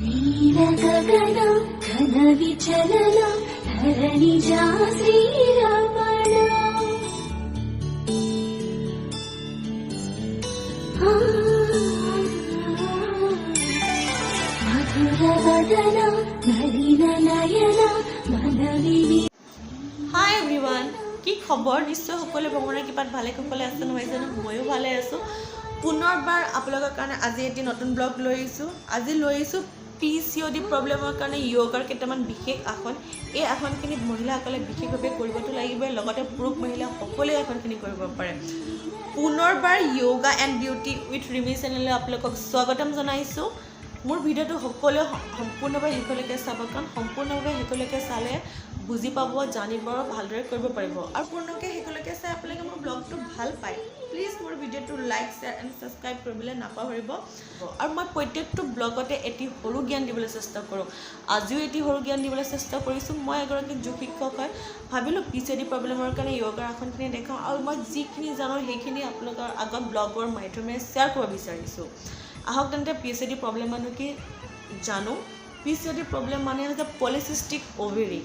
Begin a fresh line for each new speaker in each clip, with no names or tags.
नीलगगन घनविचलन धरणिजा श्रीरमण। मधुरवदन नलिननयन मनविवि
হাই everyone, কি খবৰ? নিশ্চয় সকলোৱে ভগৱানৰ কৃপাত ভালে কুশলে আছে, নহয় জানো? ময়ো ভালে আছোঁ। পুনৰবাৰ আপোনালোকৰ কাৰণে আজি এটি নতুন ব্লগ লৈ আহিছোঁ। আজি লৈ আহিছোঁ পিচিঅ'ডি প্ৰব্লেমৰ কাৰণে য়োগাৰ কেইটামান বিশেষ আসন। এই আসনখিনি মহিলাসকলে বিশেষভাৱে কৰিবতো লাগিবই, লগতে পুৰুষ মহিলা সকলোৱে আসনখিনি কৰিব পাৰে। পুনৰবাৰ yoga and beauty with Rimi চেনেললৈ আপোনালোকক স্বাগতম জনাইছোঁ। মোৰ ভিডিঅ'টো সকলোৱে সম্পূৰ্ণভাৱে শেষলৈকে চাব, কাৰণ সম্পূৰ্ণভাৱে শেষলৈকে চালে বুজি পাব, জানিব আৰু ভালদৰে কৰিব পাৰিব। আৰু পূৰ্ণকৈ শেষলৈকে চাই আপোনালোকে মোৰ ব্লগটো ভাল পায়, প্লিজ মোৰ ভিডিঅ'টো লাইক, শ্বেয়াৰ এণ্ড ছাবস্ক্ৰাইব কৰিবলৈ নাপাহৰিব। আৰু মই প্ৰত্যেকটো ব্লগতে এটি সৰু জ্ঞান দিবলৈ চেষ্টা কৰোঁ। আজিও এটি সৰু জ্ঞান দিবলৈ চেষ্টা কৰিছোঁ। মই এগৰাকী যোগ শিক্ষক হয়, ভাবিলোঁ পিচিঅ'ডি প্ৰব্লেমৰ কাৰণে য়োগাৰ আসনখিনি দেখাওঁ আৰু মই যিখিনি জানো, সেইখিনি আপোনালোকৰ আগত ব্লগৰ মাধ্যমেৰে শ্বেয়াৰ কৰিব বিচাৰিছোঁ। আহক তেন্তে, পিচিঅ'ডি প্ৰব্লেম মানে কি জানো। পিচিঅ'ডি প্ৰব্লেম মানে হৈছে পলিচিষ্টিক অভেৰি।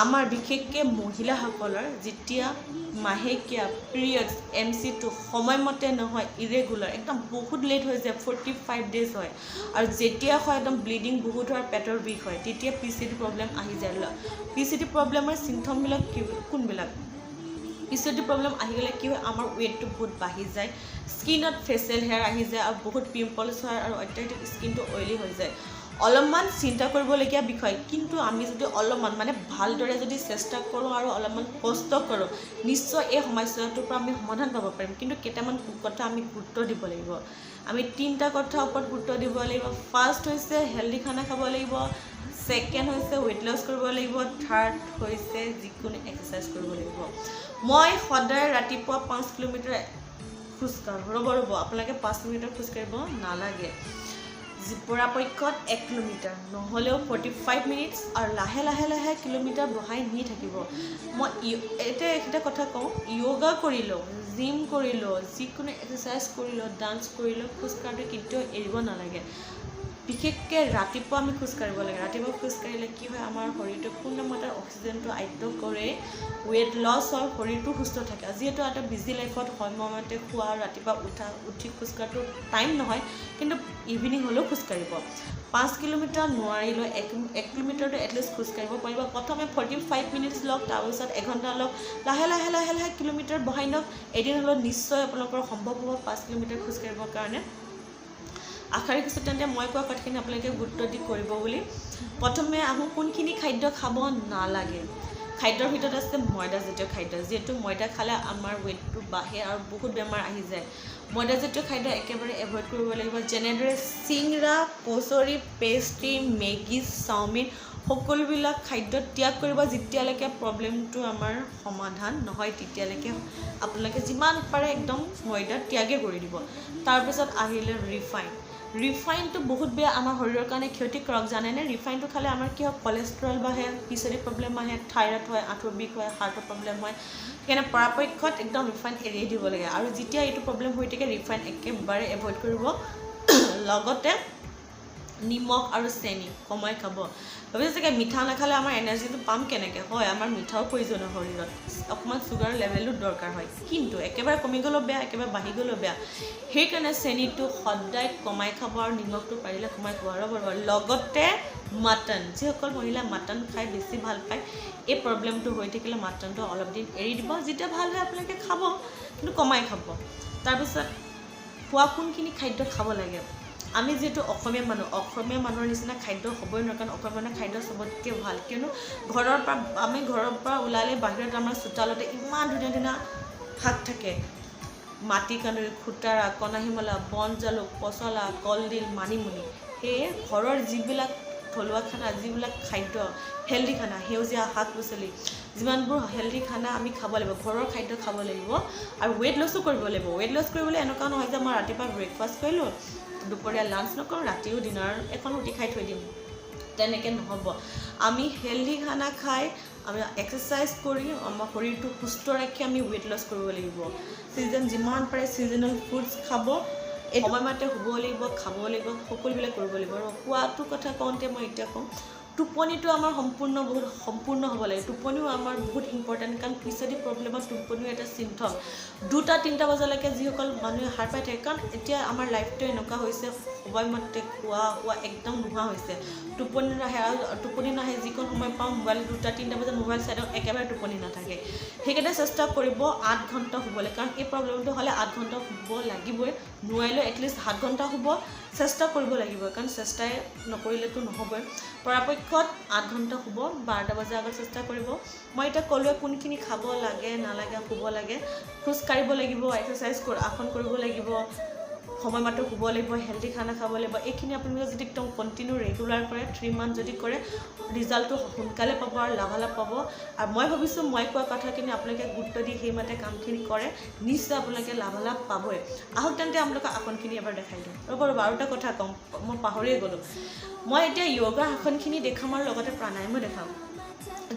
আমাৰ বিশেষকৈ মহিলাসকলৰ যেতিয়া মাহেকীয়া পিৰিয়ডছ, এমচিটো সময়মতে নহয়, ইৰেগুলাৰ, একদম বহুত লেট হৈ যায়, 45 ডেইজ হয় আৰু যেতিয়া হয় একদম ব্লিডিং বহুত হয়, পেটৰ বিষ হয়, তেতিয়া পিচিঅ'ডি প্ৰব্লেম আহি যায়। পিচিঅ'ডি প্ৰব্লেমৰ চিমটমবিলাক কি, কোনবিলাক? পিচিঅ'ডি প্ৰব্লেম আহি গ'লে কি হয়? আমাৰ ৱেইটটো বহুত বাঢ়ি যায়, স্কিনত ফেচিয়েল হেয়াৰ আহি যায় আৰু বহুত পিম্পলছ হয় আৰু অত্যাধিক স্কিনটো অইলি হৈ যায়। অলপমান চিন্তা কৰিবলগীয়া বিষয়, কিন্তু আমি যদি অলপমান মানে ভালদৰে যদি চেষ্টা কৰোঁ আৰু অলপমান কষ্ট কৰোঁ, নিশ্চয় এই সমস্যাটোৰ পৰা আমি সমাধান পাব পাৰিম। কিন্তু কেইটামান কথা আমি গুৰুত্ব দিব লাগিব। আমি তিনিটা কথাৰ ওপৰত গুৰুত্ব দিব লাগিব। ফাৰ্ষ্ট হৈছে হেল্ডি খানা খাব লাগিব, ছেকেণ্ড হৈছে ৱেইট লছ কৰিব লাগিব, থাৰ্ড হৈছে যিকোনো এক্সাৰচাইজ কৰিব লাগিব। মই সদায় ৰাতিপুৱা 5 কিলোমিটাৰ খোজকাঢ়োঁ। ৰ'ব ৰ'ব, আপোনালোকে 5 কিলোমিটাৰ খোজকাঢ়িব নালাগে। পৰাপক্ষত 1 কিলোমিটাৰ নহ'লেও 45 মিনিটছ আৰু লাহে লাহে লাহে কিলোমিটাৰ বঢ়াই নি থাকিব। মই এতিয়া এইকেইটা কথা কওঁ, য়োগা কৰিলেও, জিম কৰিলেও, যিকোনো এক্সাৰচাইজ কৰিলেও, ডান্স কৰিলেও খোজকঢ়াটো কেতিয়াও এৰিব নালাগে। বিশেষকৈ ৰাতিপুৱা আমি খোজকাঢ়িব লাগে। ৰাতিপুৱা খোজকাঢ়িলে কি হয়? আমাৰ শৰীৰটোৱে পূৰ্ণমাত্ৰাত অক্সিজেনটো আয়ত্ব কৰে, ৱেইট লছ হয়, শৰীৰটো সুস্থ থাকে। যিহেতু এটা বিজি লাইফত সময়মতে খোৱা আৰু ৰাতিপুৱা উঠা, উঠি খোজকঢ়াটো টাইম নহয়, কিন্তু ইভিনিং হ'লেও খোজকাঢ়িব। 5 কিলোমিটাৰ নোৱাৰিলেও এক কিলোমিটাৰটো এটলিষ্ট খোজকাঢ়িব পাৰিব। প্ৰথমে 45 মিনিটছ লওক, তাৰপিছত এঘণ্টা লওক, লাহে লাহে লাহে লাহে কিলোমিটাৰ বঢ়াই লওক। এদিন হ'লেও নিশ্চয় আপোনালোকৰ সম্ভৱ হ'ব 5 কিলোমিটাৰ খোজকাঢ়িবৰ কাৰণে। আশা ৰাখিছোঁ তেন্তে মই কোৱা কথাখিনি আপোনালোকে গুৰুত্ব দি কৰিব বুলি। প্ৰথমে আহোঁ কোনখিনি খাদ্য খাব নালাগে। খাদ্যৰ ভিতৰত আছে ময়দাজাতীয় খাদ্য। যিহেতু ময়দা খালে আমাৰ ৱেইটটো বাঢ়ে আৰু বহুত বেমাৰ আহি যায়, ময়দাজাতীয় খাদ্য একেবাৰে এভইড কৰিব লাগিব। যেনেদৰে চিংৰা, কচৰি, পেষ্ট্ৰি, মেগী, চাওমিন, সকলোবিলাক খাদ্য ত্যাগ কৰিব। যেতিয়ালৈকে প্ৰব্লেমটো আমাৰ সমাধান নহয়, তেতিয়ালৈকে আপোনালোকে যিমান পাৰে একদম ময়দা ত্যাগেই কৰি দিব। তাৰপিছত আহিলে ৰিফাইন। ৰিফাইনটো বহুত বেয়া, আমাৰ শৰীৰৰ কাৰণে ক্ষতিকাৰক, জানেনে? ৰিফাইনটো খালে আমাৰ কি হয়? কলেষ্ট্ৰল বাঢ়ে, পিচিঅ'ডি প্ৰব্লেম আহে, থাইৰয়ড হয়, আঁঠুৰ বিষ হয়, হাৰ্টৰ প্ৰব্লেম হয়। সেইকাৰণে পৰাপক্ষত একদম ৰিফাইন এৰিয়ে দিব লাগে। আৰু যেতিয়া এইটো প্ৰব্লেম হৈ থাকে, ৰিফাইন একেবাৰে এভইড কৰিব। লগতে নিমখ আৰু চেনি কমাই খাব। ভাবিছে চাগে, মিঠা নাখালে আমাৰ এনাৰ্জিটো পাম কেনেকৈ? হয়, আমাৰ মিঠাও প্ৰয়োজন হয় শৰীৰত, অকণমান চুগাৰ লেভেলো দৰকাৰ হয়, কিন্তু একেবাৰে কমি গ'লেও বেয়া, একেবাৰে বাঢ়ি গ'লেও বেয়া। সেইকাৰণে চেনিটো সদায় কমাই খাব আৰু নিমখটো পাৰিলে কমাই খাব। ৰ'ব ৰ'ব, লগতে মাটন, যিসকল মহিলাই মাটন খাই বেছি ভাল পায়, এই প্ৰব্লেমটো হৈ থাকিলে মাটনটো অলপ দিন এৰি দিব। যেতিয়া ভাল হয় আপোনালোকে খাব, কিন্তু কমাই খাব। তাৰপিছত খোৱা কোনখিনি খাদ্য খাব লাগে? আমি যিহেতু অসমীয়া মানুহ, অসমীয়া মানুহৰ নিচিনা খাদ্য হ'বই নোৱাৰে, কাৰণ অসমীয়া মানুহৰ খাদ্য চবতকৈ ভাল। কিয়নো ঘৰৰ পৰা আমি ঘৰৰ পৰা ওলালে বাহিৰত আমাৰ চোতালতে ইমান ধুনীয়া ধুনীয়া শাক থাকে। মাটি কান্দুৰি, খুতৰা, কণাহীমলা, বনজালুক, পচলা, কলডিল, মানিমুনি। সেয়ে ঘৰৰ যিবিলাক থলুৱা খানা, যিবিলাক খাদ্য, হেল্ডি খানা, সেউজীয়া শাক পাচলি, যিমানবোৰ হেল্ডি খানা আমি খাব লাগিব, ঘৰৰ খাদ্য খাব লাগিব আৰু ৱেইট লছো কৰিব লাগিব। ৱেইট লছ কৰিবলৈ এনেকুৱা নহয় যে মই ৰাতিপুৱা ব্ৰেকফাষ্ট কৰিলোঁ, দুপৰীয়া লাঞ্চ নকৰোঁ, ৰাতিও ডিনাৰ এখন ৰুটি খাই থৈ দিম, তেনেকৈ নহ'ব। আমি হেল্ডি খানা খাই, আমি এক্সাৰচাইজ কৰি, আমাৰ শৰীৰটো সুস্থ ৰাখি আমি ৱেইট লছ কৰিব লাগিব। ছিজন, যিমান পাৰে ছিজনেল ফ্ৰুটছ খাব। সময়মতে শুব লাগিব, খাব লাগিব, সকলোবিলাক কৰিব লাগিব। আৰু খোৱাটোৰ কথা কওঁতে মই এতিয়া কওঁ, টোপনিটো আমাৰ সম্পূৰ্ণ বহুত সম্পূৰ্ণ হ'ব লাগে। টোপনিও আমাৰ বহুত ইম্পৰ্টেণ্ট, কাৰণ পিচিঅ'ডি প্ৰব্লেমত টোপনিও এটা চিমটম। 2টা 3টা বজালৈকে যিসকল মানুহে সাৰ পাই থাকে, কাৰণ এতিয়া আমাৰ লাইফটো এনেকুৱা হৈছে, সময়মতে খোৱা শোৱা একদম নোহোৱা হৈছে, টোপনি নাহে। আৰু টোপনি নাহে, যিকণ সময় পাওঁ মোবাইল, 2টা 3টা বজাত মোবাইল চাই থাকোঁ, একেবাৰে টোপনি নাথাকে। সেইকাৰণে চেষ্টা কৰিব 8 ঘণ্টা শুবলৈ, কাৰণ এই প্ৰব্লেমটো হ'লে 8 ঘণ্টা শুব লাগিবই। নোৱাৰিলেও এটলিষ্ট 7 ঘণ্টা শুব চেষ্টা কৰিব লাগিব, কাৰণ চেষ্টাই নকৰিলেতো নহ'বই। পৰাপক্ষত 8 ঘণ্টা শুব, 12টা বজাৰ আগত চেষ্টা কৰিব। মই এতিয়া ক'লোৱে কোনখিনি খাব লাগে, নালাগে, শুব লাগে, খোজ কাঢ়িব লাগিব, এক্সাৰচাইজ আসন কৰিব লাগিব, সময়মতে শুব লাগিব, হেল্ডি খানা খাব লাগিব। এইখিনি আপোনালোকে যদি একদম কণ্টিনিউ ৰেগুলাৰ কৰে, 3 মান্থ যদি কৰে, ৰিজাল্টটো সোনকালে পাব আৰু লাভালাভ পাব। আৰু মই ভাবিছোঁ, মই কোৱা কথাখিনি আপোনালোকে গুৰুত্ব দি সেইমতে কামখিনি কৰে, নিশ্চয় আপোনালোকে লাভালাভ পাবই। আহক তেন্তে, আপোনালোকক আসনখিনি এবাৰ দেখাই দিওঁ। ৰ'ব ৰ'ব, আৰু এটা কথা ক'ম, মই পাহৰিয়ে গ'লোঁ। মই এতিয়া য়োগা আসনখিনি দেখাম আৰু লগতে প্ৰাণায়ামো দেখাম।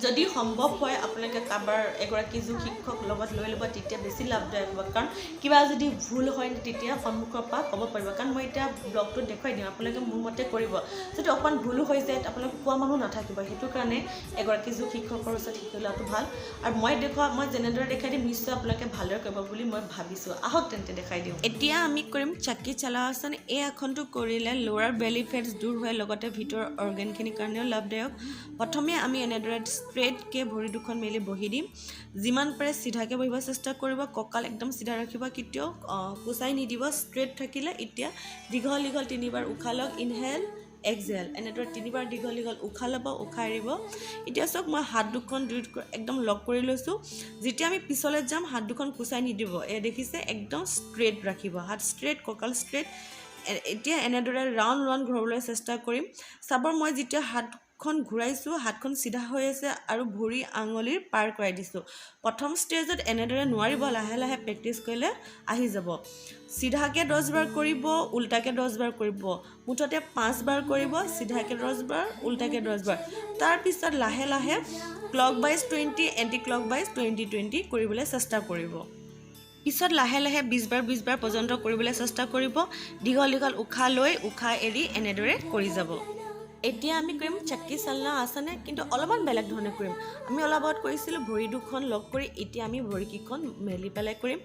যদি সম্ভৱ হয়, আপোনালোকে কাৰোবাৰ এগৰাকী যোগ শিক্ষক লগত লৈ ল'ব, তেতিয়া বেছি লাভদায়ক হ'ব। কাৰণ কিবা যদি ভুল হয়, তেতিয়া সন্মুখৰ পৰা ক'ব পাৰিব। কাৰণ মই এতিয়া ব্লগটোত দেখুৱাই দিম, আপোনালোকে মোৰ মতে কৰিব, যদি অকণমান ভুলো হৈ যায়, আপোনালোকে কোৱা মানুহ নাথাকিব। সেইটো কাৰণে এগৰাকী যোগ শিক্ষকৰ ওচৰত শিকি লোৱাটো ভাল। আৰু মই যেনেদৰে দেখাই দিম, নিশ্চয় আপোনালোকে ভালদৰে কৰিব বুলি মই ভাবিছোঁ। আহক তেন্তে, দেখাই দিওঁ। এতিয়া আমি কৰিম চাকি চালাসন। এই আসনটো কৰিলে লোৱাৰ বেলি ফেটছ দূৰ হয়, লগতে ভিতৰৰ অৰ্গেনখিনিৰ কাৰণেও লাভদায়ক। প্ৰথমে আমি এনেদৰে ষ্ট্ৰেইটকৈ ভৰি দুখন মেলি বহি দিম। যিমান পাৰে চিধাকৈ বহিব চেষ্টা কৰিব। কঁকাল একদম চিধা ৰাখিব, কেতিয়াও কোচাই নিদিব, ষ্ট্ৰেইট থাকিলে। এতিয়া দীঘল দীঘল তিনিবাৰ উশাহ লওক। ইনহেল, এক্সহেল, এনেদৰে তিনিবাৰ দীঘল দীঘল উশাহ ল'ব, উশাহ এৰিব। এতিয়া চাওক, মই হাত দুখন দুই একদম লক কৰি লৈছোঁ। যেতিয়া আমি পিছলৈ যাম, হাত দুখন কোচাই নিদিব। এয়া দেখিছে, একদম ষ্ট্ৰেইট ৰাখিব, হাত ষ্ট্ৰেইট, কঁকাল ষ্ট্ৰেইট। এতিয়া এনেদৰে ৰাউণ্ড ৰাউণ্ড ঘূৰাবলৈ চেষ্টা কৰিম। চাব, মই যেতিয়া হাতখন ঘূৰাইছোঁ, হাতখন চিধা হৈ আছে আৰু ভৰি আঙুলিৰ পাৰ কৰাই দিছোঁ। প্ৰথম ষ্টেজত এনেদৰে নোৱাৰিব, লাহে লাহে প্ৰেক্টিছ কৰিলে আহি যাব। চিধাকৈ 10 বাৰ কৰিব, উল্টাকৈ 10 বাৰ কৰিব, মুঠতে পাঁচবাৰ কৰিব, চিধাকৈ 10 বাৰ, উল্টাকৈ 10 বাৰ। তাৰপিছত লাহে লাহে clockwise 20, anti clockwise 20 20 কৰিবলৈ চেষ্টা কৰিব। পিছত লাহে লাহে 20 বাৰ 20 বাৰ পৰ্যন্ত কৰিবলৈ চেষ্টা কৰিব। দীঘল দীঘল উশাহ লৈ, উশাহ এৰি এনেদৰে কৰি যাব। এতিয়া আমি কৰিম চাক্কি চালনা আসনে, কিন্তু অলপমান বেলেগ ধৰণে কৰিম। আমি অলপ আগত কৰিছিলোঁ ভৰি দুখন লগ কৰি, এতিয়া আমি ভৰিকেইখন মেলি পেলাই কৰিম।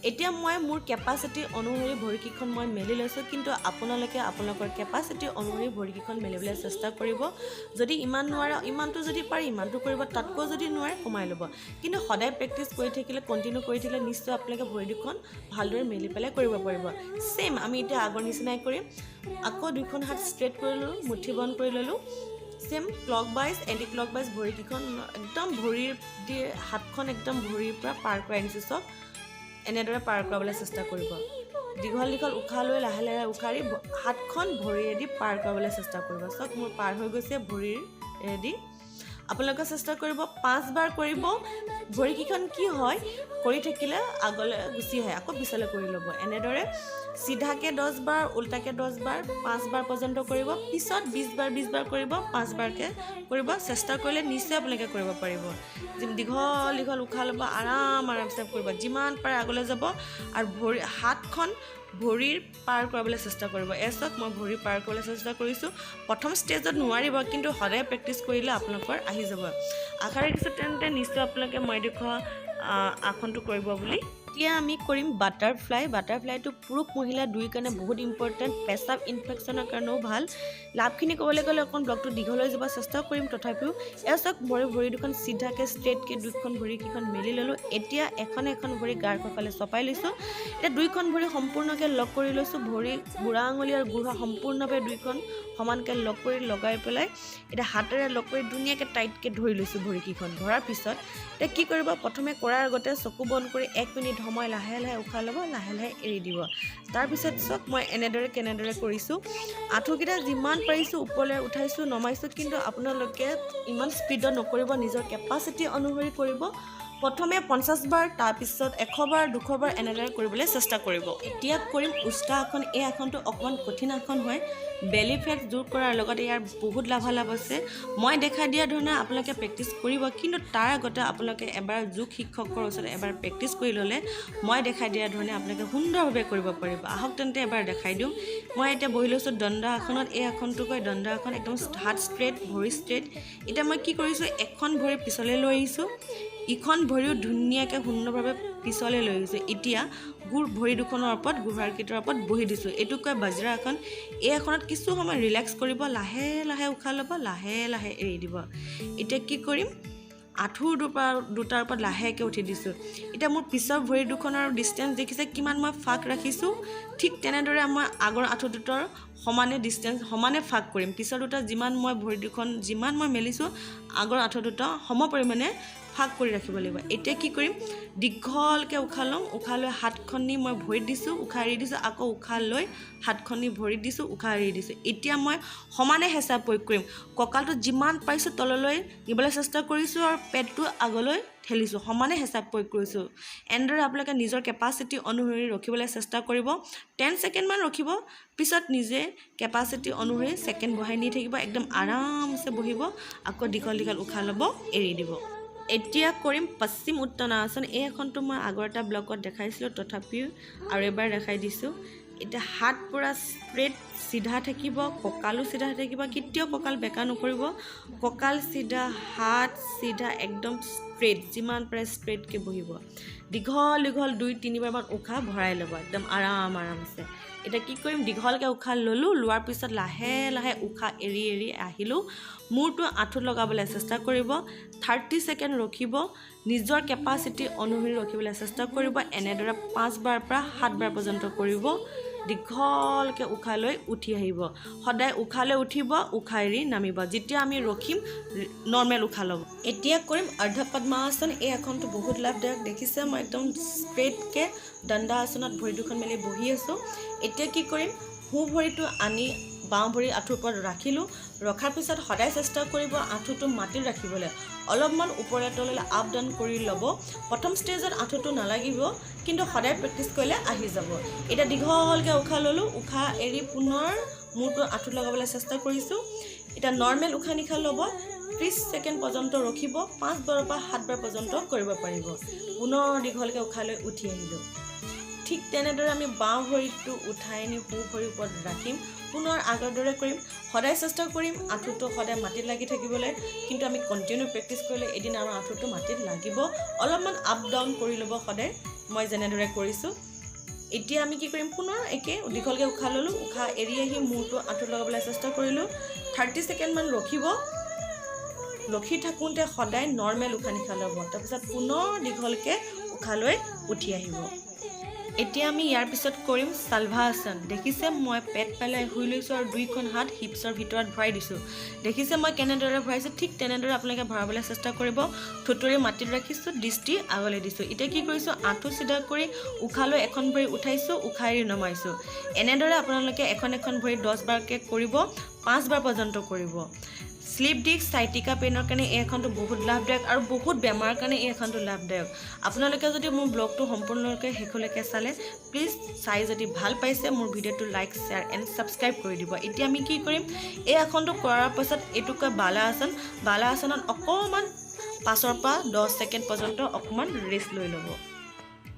এতিয়া মই মোৰ কেপাচিটি অনুসৰি ভৰিকেইখন মই মেলি লৈছোঁ, কিন্তু আপোনালোকে আপোনালোকৰ কেপাচিটি অনুসৰি ভৰিকেইখন মেলিবলৈ চেষ্টা কৰিব। যদি ইমান নোৱাৰে, ইমানটো যদি পাৰে ইমানটো কৰিব, তাতকৈ যদি নোৱাৰে কমাই ল'ব। কিন্তু সদায় প্ৰেক্টিছ কৰি থাকিলে, কণ্টিনিউ কৰি থাকিলে নিশ্চয় আপোনালোকে ভৰি দুখন ভালদৰে মেলি পেলাই কৰিব পাৰিব। ছেইম আমি এতিয়া আগৰ নিচিনাই কৰিম। আকৌ দুইখন হাত ষ্ট্ৰেইট কৰি ল'লোঁ, মুঠি বন্ধ কৰি ল'লোঁ। Same clockwise, anti clockwise, ভৰিকেইখন একদম ভৰিৰ দি হাতখন একদম ভৰিৰ পৰা পাৰ কৰাই আনিছোঁ। চাওক, এনেদৰে পাৰ কৰাবলৈ চেষ্টা কৰিব। দীঘল দীঘল উশাহ লৈ, লাহে লাহে উশাহ এৰি হাতখন ভৰিয়েদি পাৰ কৰাবলৈ চেষ্টা কৰিব। চাওক, মোৰ পাৰ হৈ গৈছে ভৰিৰেদি। আপোনালোকে চেষ্টা কৰিব, পাঁচবাৰ কৰিব। ভৰিকেইখন কি হয়, কৰি থাকিলে আগলৈ গুচি আহে, আকৌ পিছলৈ কৰি ল'ব। এনেদৰে চিধাকৈ 10 বাৰ, উল্টাকৈ 10 বাৰ, পাঁচবাৰ পৰ্যন্ত কৰিব। পিছত 20 বাৰ 20 বাৰ কৰিব, পাঁচবাৰকৈ কৰিব। চেষ্টা কৰিলে নিশ্চয় আপোনালোকে কৰিব পাৰিব। দীঘল দীঘল উশাহ ল'ব, আৰাম আৰামছে কৰিব, যিমান পাৰে আগলৈ যাব আৰু ভৰি হাতখন ভৰিৰ পাৰ কৰাবলৈ চেষ্টা কৰিব। এয়া চাওক, মই ভৰি পাৰ কৰিবলৈ চেষ্টা কৰিছোঁ। প্ৰথম ষ্টেজত নোৱাৰিব, কিন্তু সদায় প্ৰেক্টিছ কৰিলে আপোনালোকৰ আহি যাব। আশা ৰাখিছোঁ তেন্তে নিশ্চয় আপোনালোকে মই দেখুওৱা আসনটো কৰিব বুলি। এতিয়া আমি কৰিম বাটাৰফ্লাই। বাটাৰফ্লাইটো পুৰুষ মহিলা দুই কাৰণে বহুত ইম্পৰ্টেণ্ট, পেচাব ইনফেকশ্যনৰ কাৰণেও ভাল। লাভখিনি ক'বলৈ গ'লে অকণ ব্লগটো দীঘল হৈ যাব, চেষ্টা কৰিম তথাপিও। এয়া চাওক, মই ভৰি দুখন চিধাকৈ ষ্ট্ৰেইটকৈ দুখন ভৰিকেইখন মেলি ল'লোঁ। এতিয়া এখন এখন ভৰি গাৰ কঁকালে চপাই লৈছোঁ। এতিয়া দুইখন ভৰি সম্পূৰ্ণকৈ লগ কৰি লৈছোঁ। ভৰি বুঢ়া আঙুলি আৰু বুঢ়া সম্পূৰ্ণভাৱে দুইখন সমানকৈ লগ কৰি লগাই পেলাই এতিয়া হাতেৰে লগ কৰি ধুনীয়াকৈ টাইটকৈ ধৰি লৈছোঁ। ভৰিকেইখন ধৰাৰ পিছত এতিয়া কি কৰিব? প্ৰথমে কৰাৰ আগতে চকু বন্ধ কৰি 1 মিনিট সময় লাহে লাহে উশাহ ল'ব, লাহে লাহে এৰি দিব। তাৰপিছত চাওক, মই এনেদৰে কেনেদৰে কৰিছোঁ। আঁঠুকেইটা যিমান পাৰিছোঁ ওপৰলৈ উঠাইছোঁ, নমাইছোঁ, কিন্তু আপোনালোকে ইমান স্পীডত নকৰিব, নিজৰ কেপাচিটি অনুসৰি কৰিব। প্ৰথমে 50 বাৰ, তাৰপিছত 100 বাৰ, 200 বাৰ এনেদৰে কৰিবলৈ চেষ্টা কৰিব। এতিয়া কৰিম উষ্ট্ৰা আসন। এই আসনটো অকণমান কঠিন আসন হয়। বেলি ফেট দূৰ কৰাৰ লগতে ইয়াৰ বহুত লাভালাভ আছে। মই দেখাই দিয়া ধৰণে আপোনালোকে প্ৰেক্টিচ কৰিব, কিন্তু তাৰ আগতে আপোনালোকে এবাৰ যোগ শিক্ষকৰ ওচৰত এবাৰ প্ৰেক্টিচ কৰি ল'লে মই দেখাই দিয়া ধৰণে আপোনালোকে সুন্দৰভাৱে কৰিব পাৰিব। আহক তেন্তে, এবাৰ দেখাই দিওঁ। মই এতিয়া বহি লৈছোঁ দণ্ড আসনত। এই আসনটো কয় দণ্ড আসন। একদম হাত ষ্ট্ৰেইট, ভৰি ষ্ট্ৰেইট। এতিয়া মই কি কৰিছোঁ? এখন ভৰি পিছলৈ লৈ আহিছোঁ, ইখন ভৰিও ধুনীয়াকৈ সুন্দৰভাৱে পিছলৈ লৈ আহিছোঁ। এতিয়া গোৰ ভৰি দুখনৰ ওপৰত, গোহাৰকেইটাৰ ওপৰত বহি দিছোঁ। এইটো কয় বজ্ৰা আসন। এই আসনত কিছু সময় ৰিলেক্স কৰিব, লাহে লাহে উশাহ ল'ব, লাহে লাহে এৰি দিব। এতিয়া কি কৰিম? আঁঠুৰ দুটাৰ ওপৰত লাহেকৈ উঠি দিছোঁ। এতিয়া মোৰ পিছৰ ভৰি দুখনৰ ডিষ্টেঞ্চ দেখিছে কিমান মই ফাঁক ৰাখিছোঁ? ঠিক তেনেদৰে মই আগৰ আঁঠু দুটাৰ সমানে ডিষ্টেঞ্চ, সমানে ফাঁক কৰিম। পিছৰ দুটা যিমান মই ভৰি দুখন যিমান মই মেলিছোঁ, আগৰ আঁঠু দুটা সম পৰিমাণে ফাঁক কৰি ৰাখিব লাগিব। এতিয়া কি কৰিম? দীঘলকৈ উশাহ ল'ম। উশাহ লৈ হাতখন নি মই ভৰিত দিছোঁ, উশাহ এৰি দিছোঁ। আকৌ উশাহ লৈ হাতখন নি ভৰিত দিছোঁ, উশাহ এৰি দিছোঁ। এতিয়া মই সমানে হেঁচা প্ৰয়োগ কৰিম। কঁকালটো যিমান পাৰিছোঁ তললৈ নিবলৈ চেষ্টা কৰিছোঁ আৰু পেটটো আগলৈ ঠেলিছোঁ, সমানে হেঁচা প্ৰয়োগ কৰিছোঁ। এনেদৰে আপোনালোকে নিজৰ কেপাচিটি অনুসৰি ৰখিবলৈ চেষ্টা কৰিব। 10 ছেকেণ্ডমান ৰখিব, পিছত নিজে কেপাচিটি অনুসৰি ছেকেণ্ড বঢ়াই নি থাকিব। একদম আৰামছে বহিব, আকৌ দীঘল দীঘল উশাহ ল'ব, এৰি দিব। এতিয়া কৰিম পশ্চিম উত্তানাসন। এই আসনটো মই আগৰ এটা ব্লগত দেখাইছিলোঁ, তথাপিও আৰু এবাৰ দেখাই দিছোঁ। এতিয়া হাত পূৰা ষ্ট্ৰেইট চিধা থাকিব, কঁকালো চিধা থাকিব। কেতিয়াও কঁকাল বেকা নকৰিব। কঁকাল চিধা, হাত চিধা, একদম ষ্ট্ৰেইট, যিমান পাৰে ষ্ট্ৰেইটকৈ বহিব। দীঘল দীঘল দুই তিনিবাৰমান উশাহ ভৰাই ল'ব, একদম আৰাম আৰামছে। এতিয়া কি কৰিম? দীঘলকৈ উশাহ ল'লোঁ। লোৱাৰ পিছত লাহে লাহে উশাহ এৰি এৰি আহিলোঁ। মূৰটো আঁঠুত লগাবলৈ চেষ্টা কৰিব। 30 ছেকেণ্ড ৰখিব। নিজৰ কেপাচিটি অনুসৰি ৰখিবলৈ চেষ্টা কৰিব। এনেদৰে পাঁচবাৰ পৰা সাতবাৰ পৰ্যন্ত কৰিব। দীঘলকৈ উশাহ লৈ উঠি আহিব। সদায় উশাহ লৈ উঠিব, উশাহ এৰি নামিব। যেতিয়া আমি ৰখিম, নৰ্মেল উশাহ ল'ব। এতিয়া কৰিম অৰ্ধ পদ্মাসন। এই আসনটো বহুত লাভদায়ক। দেখিছে, মই একদম ষ্ট্ৰেইটকৈ দণ্ডা আসনত ভৰি দুখন মেলি বহি আছোঁ। এতিয়া কি কৰিম? সোঁ ভৰিটো আনি বাওঁ ভৰি আঁঠুৰ ওপৰত ৰাখিলোঁ। ৰখাৰ পিছত সদায় চেষ্টা কৰিব আঁঠুটো মাটিত ৰাখিবলৈ। অলপমান ওপৰে তললৈ আপ ডাউন কৰি ল'ব। প্ৰথম ষ্টেজত আঁঠুটো নালাগিব, কিন্তু সদায় প্ৰেক্টিচ কৰিলে আহি যাব। এতিয়া দীঘলকৈ উশাহ ল'লোঁ। উশাহ এৰি পুনৰ মূৰটো আঁঠুত লগাবলৈ চেষ্টা কৰিছোঁ। এতিয়া নৰ্মেল উশাহ নিশাহ ল'ব। 30 ছেকেণ্ড পৰ্যন্ত ৰখিব। পাঁচবাৰৰ পৰা সাতবাৰ পৰ্যন্ত কৰিব পাৰিব। পুনৰ দীঘলকৈ উশাহ লৈ উঠি আহিলোঁ। ঠিক তেনেদৰে আমি বাওঁ ভৰিটো উঠাই আনি সোঁ ভৰিৰ ওপৰত ৰাখিম। পুনৰ আগৰ দৰে কৰিম। সদায় চেষ্টা কৰিম আঁঠুটো সদায় মাটিত লাগি থাকিবলৈ, কিন্তু আমি কণ্টিনিউ প্ৰেক্টিচ কৰিলে এদিন আমাৰ আঁঠুটো মাটিত লাগিব। অলপমান আপ ডাউন কৰি ল'ব সদায়, মই যেনেদৰে কৰিছোঁ। এতিয়া আমি কি কৰিম? পুনৰ একে দীঘলকৈ উশাহ ল'লোঁ। উশাহ এৰি আহি মূৰটো আঁঠুত লগাবলৈ চেষ্টা কৰিলোঁ। 30 ছেকেণ্ডমান ৰখিব। ৰখি থাকোঁতে সদায় নৰ্মেল উশাহ নিশাহ ল'ব। তাৰপিছত পুনৰ দীঘলকৈ উশাহ লৈ উঠি আহিব। এতিয়া আমি ইয়াৰ পিছত কৰিম চালভাসন। দেখিছে, মই পেট পেলাই শুই লৈছোঁ আৰু দুইখন হাত হিপছৰ ভিতৰত ভৰাই দিছোঁ। দেখিছে, মই কেনেদৰে ভৰাইছোঁ? ঠিক তেনেদৰে আপোনালোকে ভৰাবলৈ চেষ্টা কৰিব। থুঁতৰি মাটিত ৰাখিছোঁ, দৃষ্টি আগলৈ দিছোঁ। এতিয়া কি কৰিছোঁ? আঁঠু চিধা কৰি উশাহ লৈ এখন ভৰি উঠাইছোঁ, উশাহ এৰি নমাইছোঁ। এনেদৰে আপোনালোকে এখন এখন ভৰি 10 বাৰকৈ কৰিব, পাঁচবাৰ পৰ্যন্ত কৰিব। শ্লিপ ডিস্ক, চাইটিকা পেইনৰ কাৰণে এই আসনটো বহুত লাভদায়ক আৰু বহুত বেমাৰৰ কাৰণে এই আসনটো লাভদায়ক। আপোনালোকে যদি মোৰ ব্লগটো সম্পূৰ্ণৰূপে শেষলৈকে চালে, প্লিজ চাই যদি ভাল পাইছে, মোৰ ভিডিঅ'টো লাইক, শ্বেয়াৰ এণ্ড ছাবস্ক্ৰাইব কৰি দিব। এতিয়া আমি কি কৰিম? এই আসনটো কৰাৰ পাছত এইটো কয় বালা আসন। বালা আসনত অকণমান 5ৰ পৰা 10 ছেকেণ্ড পৰ্যন্ত অকণমান ৰেষ্ট লৈ ল'ব।